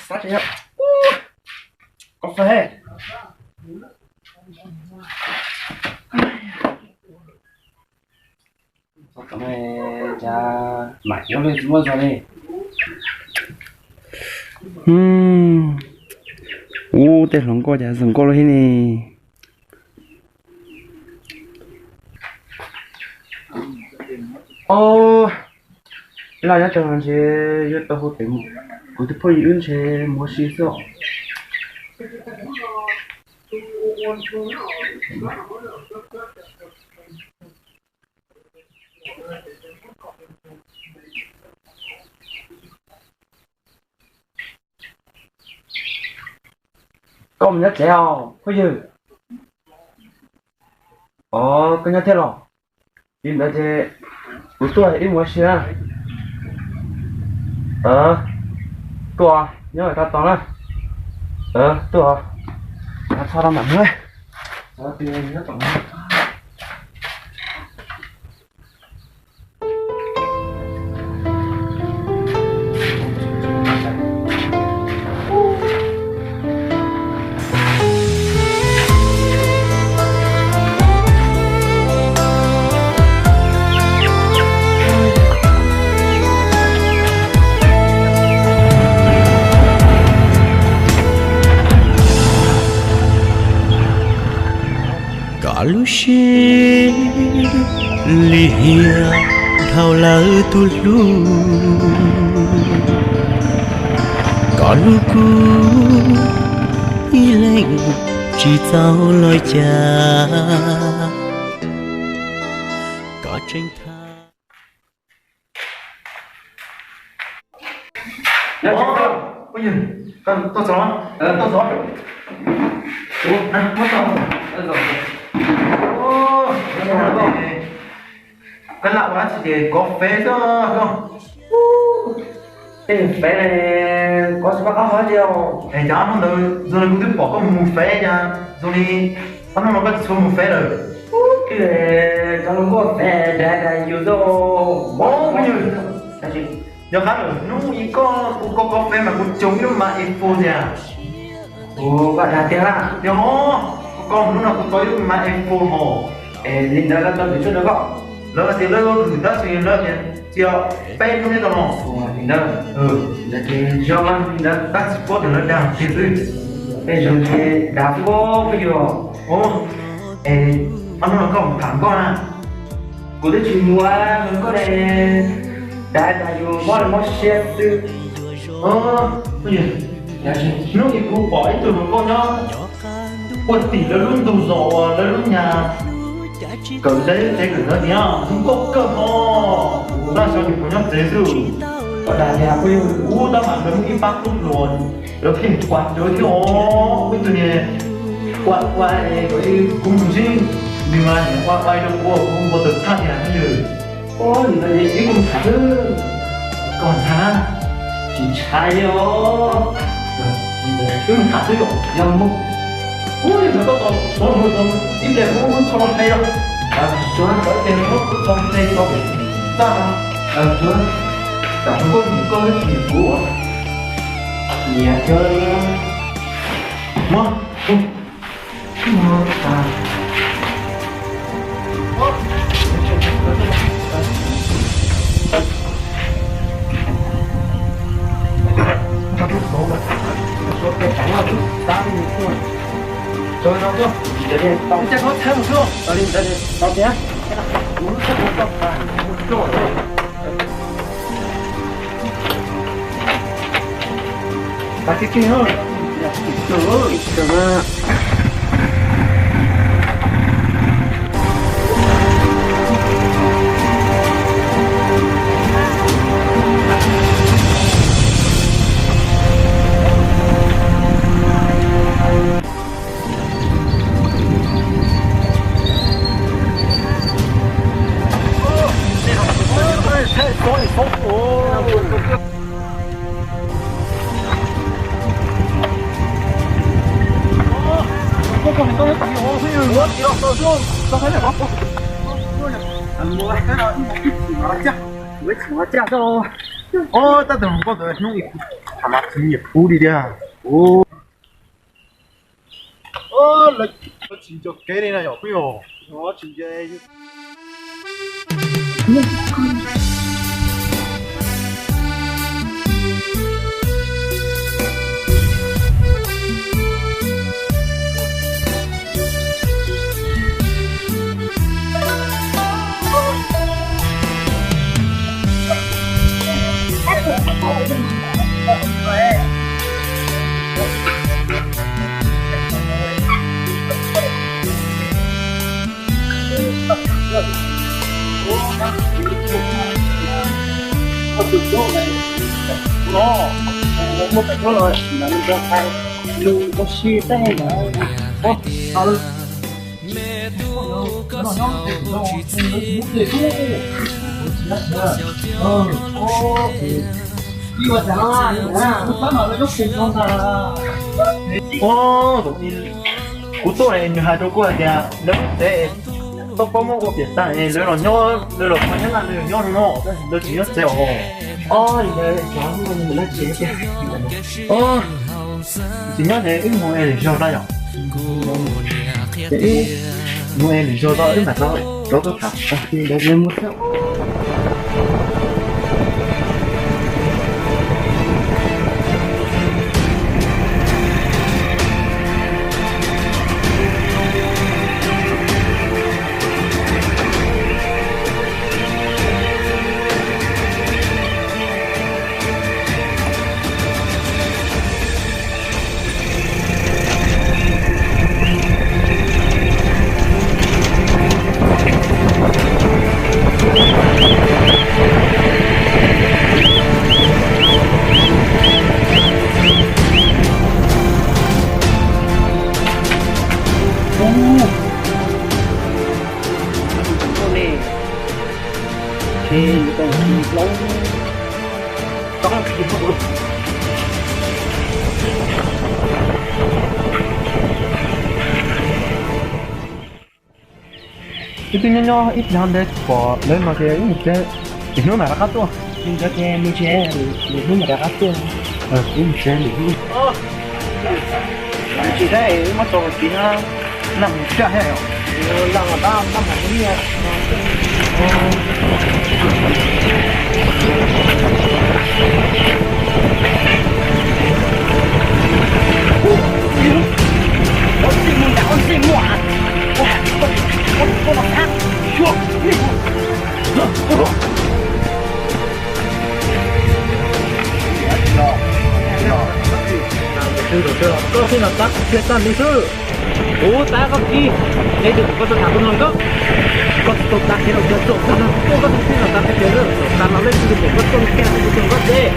Xav tias, ub, kov fais. Cas mam yuav luag tsis muaj zog li. Ub, tej hluas nkauj cas zoo nkauj luaj thiab ne. Ib los nyob tsam no ntshe yuav tau hu tes, kuv tus phooj ywg wb ntshe mus ua si xwb os. Koj mus nyob tsev os phooj ywg. Os, koj nyob thiab los? Li ntawd ces kuv tuaj ib mus ua si na. Tuaj, nyob tau tos na. Tuaj, txhob tau mam nyob. Koj lub siab lim hiam dhau lawm tus hlub, koj hlub kuv ib leeg tsis txaus los cas, koj tseem tham. Tuaj txog, tuaj txog. Koj lam ua dab tsi ces kov fais xwb koj. Tej fais ne, kov tsis pab qab hov tiag. Es cas ob hnub ntawd zoo li kuv twb pom koj mus fais cas zoo li ob hnub no koj tsis tshua mus fais lawm. Ub, cov hluas nkauj fais dag dag yus xwb. Yog qab lawm, hnub ib koj kuv kov kov fais mas kuv coob ib lub mas iPhone tiag. Ua, koj dag tiag na. Yog, koj hnub no kuv tau ib lub mas iPhone hos. Es li ntawd lawv tau tus tshuaj rau koj? Lawv tias lawv yuav hwm tab sis lawv tias tsis yog peb hnub thiab tau no. Ua li ntawd. Ntawd ces zoo mas li ntawd. Tab sis paub tias lawv dag tiag xwb. Peb zoo ces dag xwb phooj ywg. Es ob hnub no koj mus tham nkauj na? Kuv twb tsis mus, koj ne, dag dag yus mob li mob siab xwb. Hnub ib kuv pom ib tug hluas nkauj nyob puag tim lawv lub ntug zos uas lawv lub nyas kawm ntawv tsev kawm ntawv tiag, zoo nkauj kawg mog. Kuv noj xyov nws puas nyob tsev xwb. Koj dag tiag phooj ywg. Ub, tab mas lawv muaj ib pab tub hluas, lawv pheej quaj rawv thiab os. Ib tug niag quaj quaj es kuv mus ntsib nws mas nws quaj quaj rau kuv, kuv npau taws tshaj tiag phooj ywg. Ub, nim no ces wb kuj ntshai xwb. Koj ntshai? Tsis ntshai li os. Wb ntshai xwb yom. Yog mus. Ub, yog koj tau txhuav mus tau ib pliag kuv txhob los hle os. Tsuav txawv tiag, kuv txhob hle tau txaj no. Tsuav, tam sim koj nyiam koj twb tsis nyiam kuv. Nyiam kawg. Muab. Tag kis kis os. Tab tus hluas nkauj ntawd hnub ib tham mas tsis nyiam kuv li tiag. Lawv tsis nco kev li no yom, phooj ywg, tsis nco. Kuv tuaj nws hais rau kuv hais tias lawv lub tsev tau pab muab ua piam tag es lawv los nyob, lawv los nyob, lawv los nyob no, lawv tsis nyob tsev os. Tsis nyob ces wb mus es lwm zaug tso yom. Ces wb mus es lwm zaug tso wb mam rov tuaj tham. Ib tug nyob nyob ib pliag ntawd pom lawv no ces wb mus tsev, lwm hnub mam rov qab tuaj. Mus tsev ces mus tsev, lwm hnub mam rov qab tuaj. Wb mus tsev lwm hnub. Tsis saib wb muab tau los tsis na, nag mus saj thiab os. Nag los tab nag mas nyiaj. Koj txij no tab kuv qhia tag li xwb. Kuv tab koj kis, neb twb pom koj tuaj tham kuv tus hluas nkauj. Koj tsis tau tav kev rau tias txog tag no kuv tuaj koj tus txij no tab qhia tias lawm txog tag no leej twg twb pom koj tuaj li tiag, koj tus hluas nkauj teb.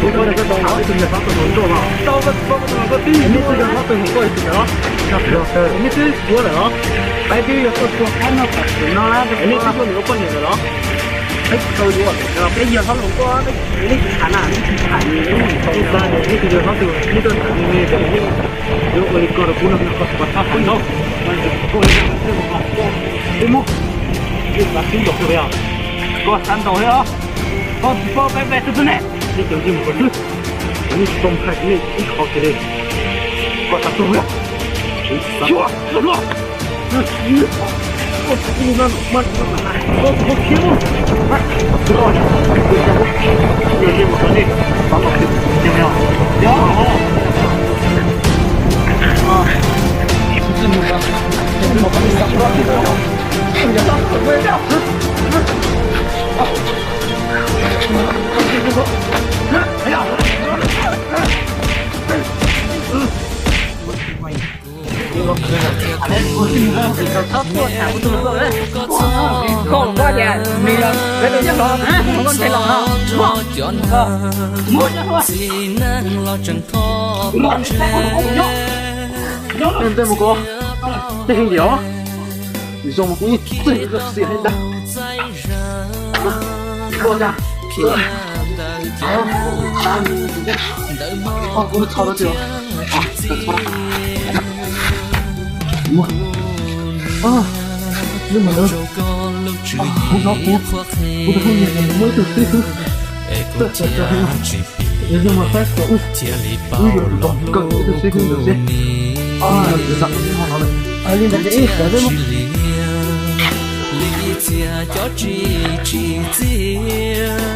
Kuv tuaj rau koj tau ib tug yawg hlob tus hluas nkauj no. Tau koj tsis paub koj tus hluas nkauj twb yog yawg hlob tus hluas nkauj ib tug lawm los? Neb twb yuav lawm los? Peb twb yuav tuaj tua qaib noj tam sim no na, neb twb yuav nws ua poj niam lawm los? Peb tsis tau yuav, peb yawg hlob hluas nkauj, neb tsis tham na, neb tsis tham nws, neb tsis tham nws, neb tsis yawg hlob tus, neb tuaj tham nws, neb yuav ua li ko rau kuv no, koj tsis pom txhob tham ntau. Ib mus, ib xav tib ntaus koj, koj xav ntaus thiab os, koj tsis paub peb peb xwb xwb ne, neb cov ntsej muag koj xwb, kuv yeej tsis tau hais nej ib qho kiag li, koj xav tuag yog. Koj tuaj tham kuv tus hluas nkauj na. Koj hluas nkauj tias nws yog peb tus yawg hlob, hluas nkauj ntshe los no. Ntej mus koj, tej heev tiag, zoo mas kuv yeej txawj xiam heev ntag. Kuv txho rau tias kuv tus phooj ywg muaj ib tug xib hwb, Thiaj li paub los kuv nim, thiaj tsis liam li txhia cov tsis tsim txiaj.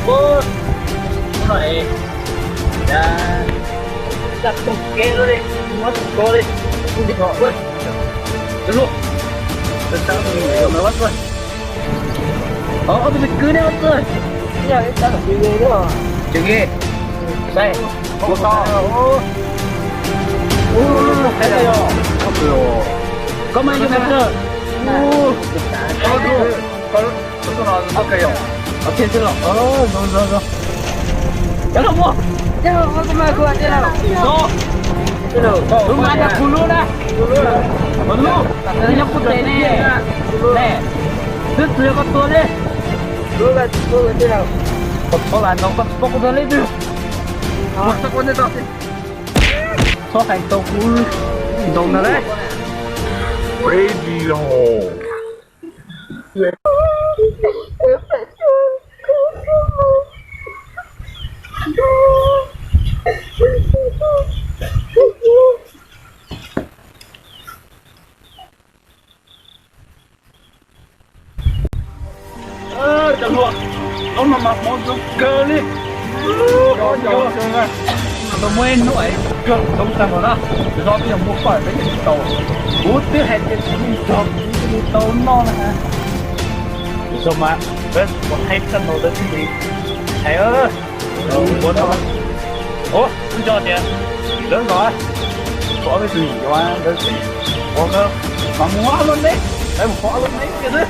Ua, hnub no es, ya, tau tus kev lawm li, muab tus ko li, tus ko ua, tus lub, tus tau tus me ua tuaj. Os, ob tug me kwv nej ua tuaj. Tseem nqe, saib, ua tau. Ua, saib yog, koj mas yog me kawg. Ua, koj lub, koj lub, koj lub no kawg yog. Thiaj xwb los, zoo zoo zoo. Cov los muaj. Zoo, tus mas yog kuv lub na. Kuv lub, nyob kuv tes ne. Ne, twb tsis yog koj tua li. Koj txhob lam ntaus, koj tsis paub kuv tua li twg. Txhob hais tau kuv ntaus ntag lauj. Crazy hos. Cov hluas, hnub no mas hmoov zoo kawg li. Hnub no muaj ib hnub es kawg zoo tag npaum no, zog twb yog muaj faj peb yeej tsis tau. Kuv twb hais tias kuv yeej nrog kuv thiaj li tau noj na. Kuv txog mas peb ua thaij tag npaum ntawd thiaj li hais. Ua no, ua, kuv nco tias lawv nkaus, kuv ob peb tug yim yuav ntawd, ua mas mus hauv lub neb, peb mus hauv lub neb kiag xwb.